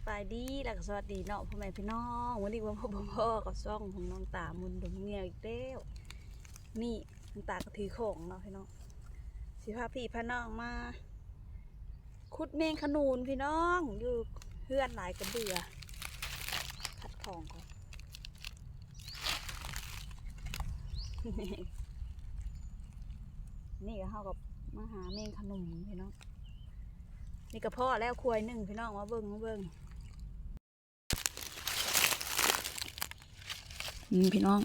ສະບາຍດີ ແລ້ວກໍສະຫວັດດີເນາະ ພໍ່ແມ່ພີ່ນ້ອງ. ມື້ນີ້ມາພົບມາພໍ້ກັບຊ່ອງຂອງນ້ອງຕາ ມົນດົມເຫຍື້ອອີກແລ້ວ. ນີ້ນ້ອງຕາກໍຖືຂອງເນາະພີ່ນ້ອງ ຊິພາພີ່ພານ້ອງມາ ຂຸດແມງຂະໜູນພີ່ນ້ອງ ຢູ່ເຮືອນຫຼາຍກະເບື່ອ. ຄັດຂອງກ່ອນ ນີ້ກໍເຮົາກໍມາຫາແມງຂະໜູນພີ່ນ້ອງ. ນີ້ກໍພໍ້ແລ້ວ ຂວາຍໜຶ່ງພີ່ນ້ອງ ມາເບິ່ງ ມາເບິ່ງ. ອືມ ພີ່ນ້ອງ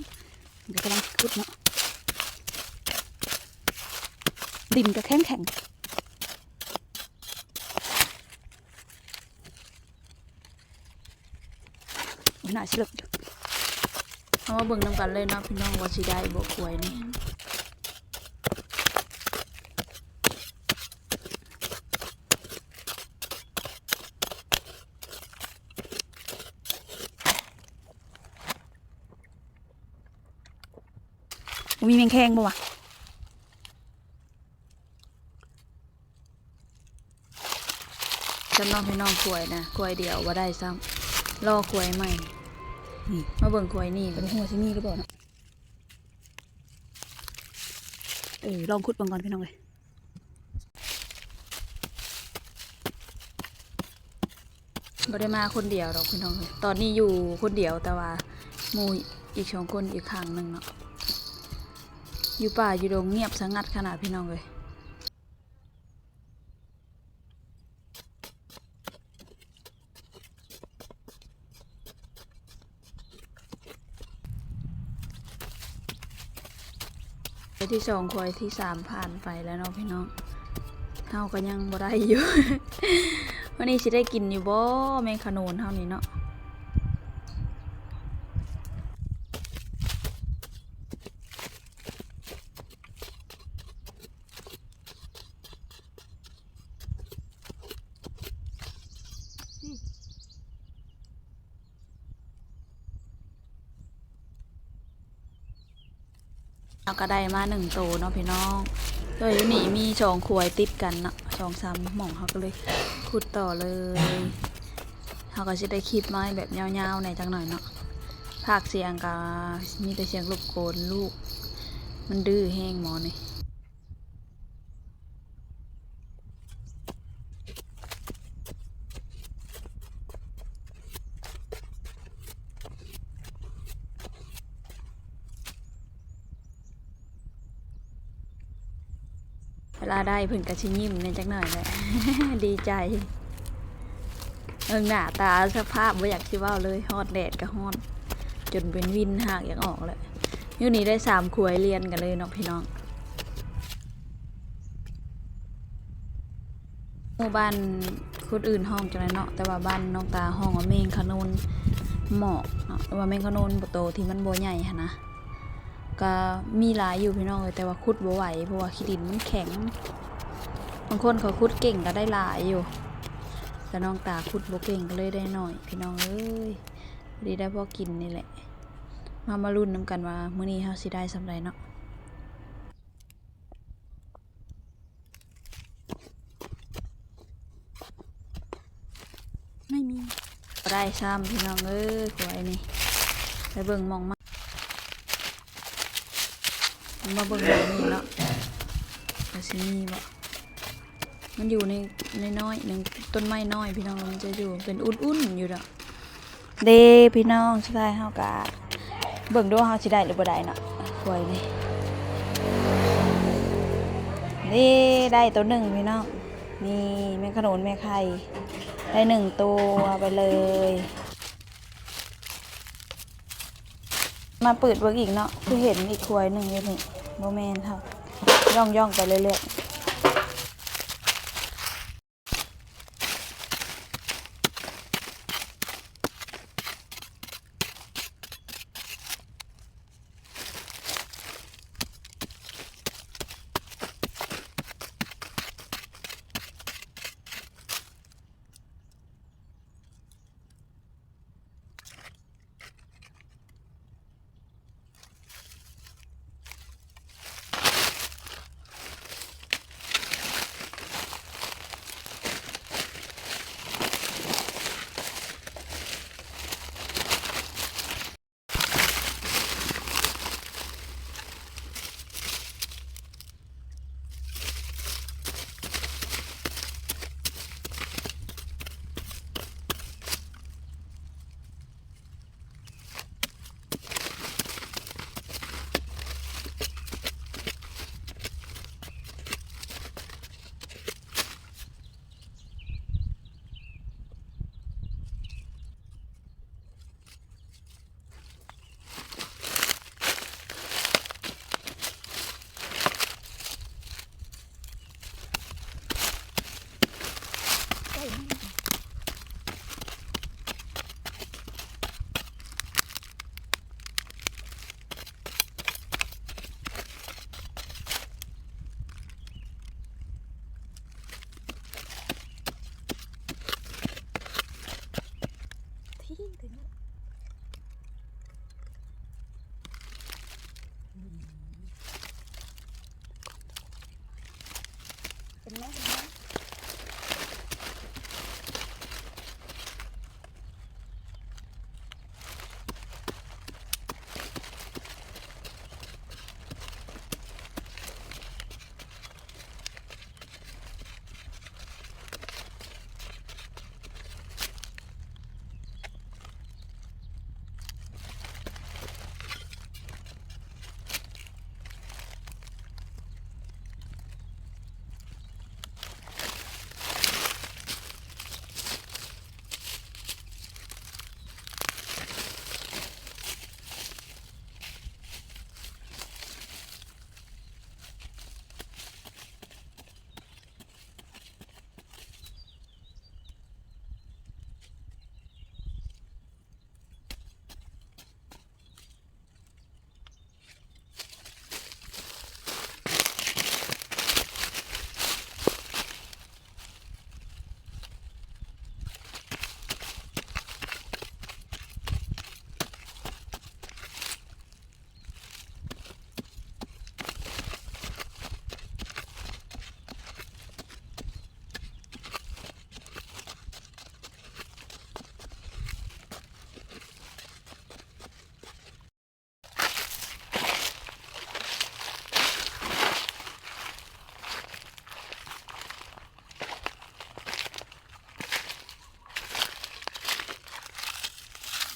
ມັນກໍກຳລັງຂຸດເນາະ ດິນກໍແຂງໆ. ໂອ້ຍ ໜ້າຊິເລິກຢູ່. ເຮົາມາເບິ່ງນຳກັນເລີຍເນາະພີ່ນ້ອງ ວ່າຊິໄດ້ບໍ່ ຂວາຍນີ້. ບໍ່ມີແມງແຄງບໍ່ວະ? ຈຳເນາະພີ່ນ້ອງ ຂວາຍນະ ຂວາຍດຽວບໍ່ໄດ້ຊ້ຳ ລໍຂວາຍໃໝ່. ນີ້ ມາເບິ່ງຂວາຍນີ້ ກໍບໍ່ຮູ້ວ່າຊິມີຫຼືບໍ່ເນາະ. ເອີ ລອງຂຸດເບິ່ງກ່ອນພີ່ນ້ອງເອີຍ. ບໍ່ໄດ້ມາຄົນດຽວດອກພີ່ນ້ອງເອີຍ ຕອນນີ້ຢູ່ຄົນດຽວ ແຕ່ວ່າໝູ່ອີກສອງຄົນອີກຂ້າງໜຶ່ງເນາະ. ຢູ່ປ່າຢູ່ດົງງຽບສະຫງັດຂະໜາດພີ່ນ້ອງເອີຍ. ໄປທີສອງ ຂ້ອຍທີສາມຜ່ານໄປແລ້ວເນາະພີ່ນ້ອງ ເຮົາກໍຍັງບໍ່ໄດ້ຢູ່. ມື້ນີ້ຊິໄດ້ກິນຢູ່ບໍ່ແມງຂະໜູນເຮົານີ້ເນາະ? ເຮົາກໍໄດ້ມາໜຶ່ງໂຕເນາະພີ່ນ້ອງ. ໂດຍຢູ່ນີ້ມີສອງຂວາຍຕິດກັນເນາະ ສອງສາມໝ່ອງ ເຮົາກໍເລີຍຂຸດຕໍ່ເລີຍ. ເຮົາກໍຊິໄດ້ຄລິບມາແບບຍາວໆແດ່ຈັກໜ້ອຍເນາະ ພາກສຽງກໍມີແຕ່ສຽງລົບກວນລູກ ມັນດື້ແຮງໝໍນີ້. ເວລາໄດ້ເພິ່ນກໍຊິຍິ້ມແດ່ຈັກໜ້ອຍແຫຼະ ດີໃຈ. ເບິ່ງໜ້າຕາສະພາບບໍ່ຢາກຊິເວົ້າເລີຍ ຮ້ອນແດດກໍຮ້ອນ ຈົນເປັນວິນ ຮາກຢາກອອກແລ້ວ. ຢູ່ນີ້ໄດ້ສາມຂວາຍລຽນກັນເລີຍເນາະພີ່ນ້ອງ. ໝູ່ບ້ານຄົນອື່ນຮ້ອງຈັ່ງໃດເນາະ ແຕ່ວ່າບ້ານນ້ອງຕາຮ້ອງວ່າແມງຂະໜູນໝອກເນາະ ຫຼືວ່າແມງຂະໜູນໂຕທີ່ມັນບໍ່ໃຫຍ່ຫັ້ນນະ. ກໍມີຫຼາຍຢູ່ພີ່ນ້ອງເອີຍ ແຕ່ວ່າຂຸດບໍ່ໄຫວ ເພາະວ່າຂີ້ດິນມັນແຂງ. ບາງຄົນເຂົາຂຸດເກັ່ງກໍໄດ້ຫຼາຍຢູ່ ແຕ່ນ້ອງຕາຂຸດບໍ່ເກັ່ງກໍເລີຍໄດ້ໜ້ອຍພີ່ນ້ອງເອີຍ. ພໍດີໄດ້ພໍກິນນີ້ແຫຼະ. ມາ ມາລຸ້ນນຳກັນວ່າມື້ນີ້ເຮົາຊິໄດ້ສ່ຳໃດເນາະ. ໄມ່ມີ ບໍ່ໄດ້ຊ້ຳພີ່ນ້ອງເອີຍ ຂວາຍນີ້. ໄປເບິ່ງໝ່ອງໃໝ່ ມາເບິ່ງໝ່ອງນີ້ເນາະ ວ່າຊິມີບໍ່. ມັນຢູ່ໃນ ໃນນ້ອຍໜຶ່ງ ຕົ້ນໄມ້ນ້ອຍພີ່ນ້ອງ ມັນຈະຢູ່ເປັນອຸ່ນໆຢູ່ດອກ. ເດ້ພີ່ນ້ອງ ສຸດທ້າຍເຮົາກະເບິ່ງດູວ່າເຮົາຊິໄດ້ຫຼືບໍ່ໄດ້ເນາະ ຂວາຍນີ້. ເດ້ ໄດ້ໂຕໜຶ່ງພີ່ນ້ອງ ນີ້ແມງຂະໜູນແມ່ໄຂ່ ໄດ້ໜຶ່ງໂຕ ເອົາໄປເລີຍ. ມາປືດເບິ່ງອີກເນາະ ຄືເຫັນອີກຂວາຍໜຶ່ງຢູ່ນີ້ ບໍ່ແມ່ນ ເຮົາຍ່ອງໆໄປເລື້ອຍໆ.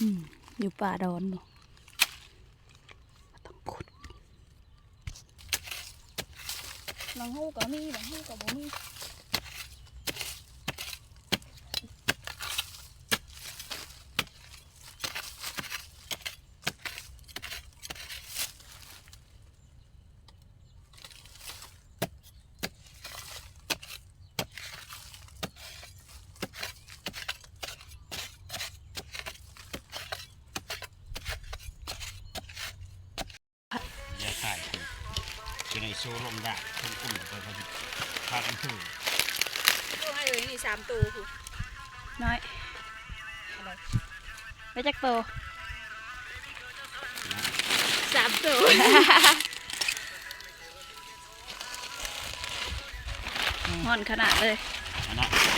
ອືມ ຢູ່ປ່າດອນບໍ່ ຕ້ອງຂຸດ. ບາງຮູກໍມີ ບາງຮູກໍບໍ່ມີ. ຢ່າຖ່າຍ ຊິໄດ້ໂຊລົງດາກ ຄົນກຸ້ມໄປ ພາກັນຖື ໂຕໃຫ້ເອີຍ ນີ້ສາມໂຕພຸ້ນ ນ້ອຍ ໄດ້ຈັກໂຕ? ສາມໂຕ. ຮ້ອນຂະໜາດເລີຍ ອັນນັ້ນ